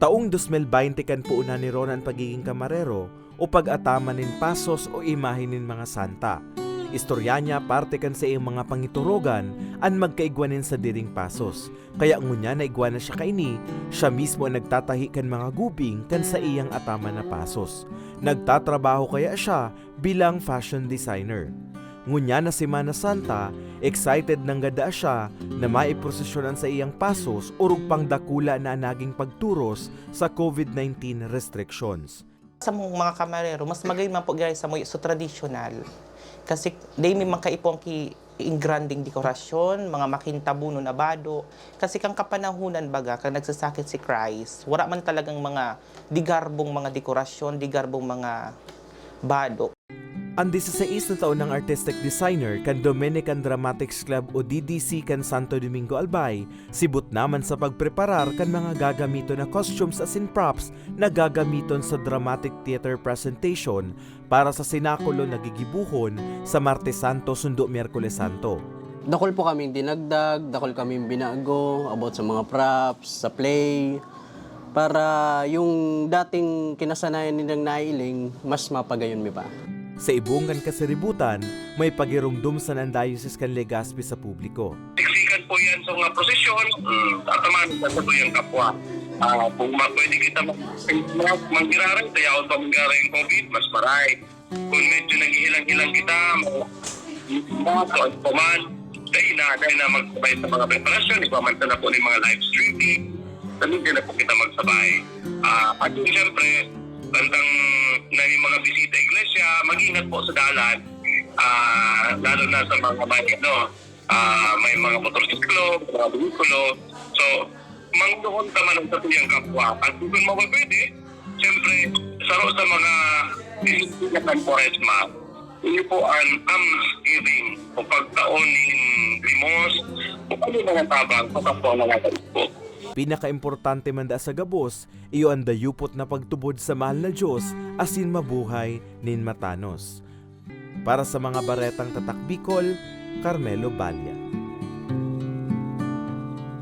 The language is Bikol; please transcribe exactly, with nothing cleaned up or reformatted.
Taong dos mil baynte kan puonan ni Rona an pagigin kamarero o pag-ataman nin pasos o imahe nin mga santa. Istorya niya parte kan saiyang mga pangiturogan an magkaigwa nin sadiring pasos. Kaya ngunyan na igwa na siya kaini, siya mismo an nagtatahi kan mga gubing kan saiyang ataman na pasos. Nagtatrabaho kaya siya bilang fashion designer. Ngunyan na Semana Santa, excited nanggad daa siya na maiprosesyon an saiyang pasos orog pang dakula na an naging pagturos sa COVID nineteen restrictions. Sa mga kamarero, mas magayon man po gaya sa muyo sa tradisyonal. Kasi dai mi man kaipo ang ki ingranding dekorasyon, mga makintabunon na bado. Kasi kang kapanahunan baga, kang nagsasakit si Christ, wala man talagang mga digarbong mga dekorasyon, digarbong mga bado. An disisais na taon nang artistic designer kan Dominican Dramatics Club o D D C kan Santo Domingo, Albay, sibot naman sa pagpreparar kan mga gagamiton na costumes asin props na gagamiton sa dramatic theater presentation para sa sinakulo na gigibohon sa Martes Santo sundo Miyerkules Santo. Dakul po kaming dinagdag, dakul kaming binago about sa mga props, sa play, para yung dating kinasanayan nilang nailing, mas mapagayon mi pa. Sa ibong kan kasaributan, may pagiromdom sana an Diocese kan Legazpi sa publiko. Siksikan po yan sa mga prosesyon, mm, at naman sa satuyang kapwa. Ah, kung ma- pwede kita mag- mag- manggiraray, tayaon pa manggiraray ang COVID, mas maray. Kung medyo naghihilang-hilang kita, mga so ano pa man, dahil na, dahil na magsabay sa mga preparasyon, iba man na po ng mga live streaming, nandun din na po kita magsabay. Ah, at yun, siyempre, bandang na yung mga bisita iglesia, mag-ingat po sa dalan, ah, lalo na sa mga may, ano, ah, may mga motorsiklo, mga behikulo. So, mangduhon ka man ang satuyang kapwa. At kung mapapwede, siyempre, saro sa mga disiplina kan Kwaresma, ini po an almsgiving o pagtao nin limos o ano mga tabang sa kapwa mga kaipo. Pinakaimportante man da sa gabos, iyo an dayupot na pagtubod sa mahal na Dios asin mabuhay nin matanos. Para sa mga baretang Tatak Bicol, Carmelo Balian.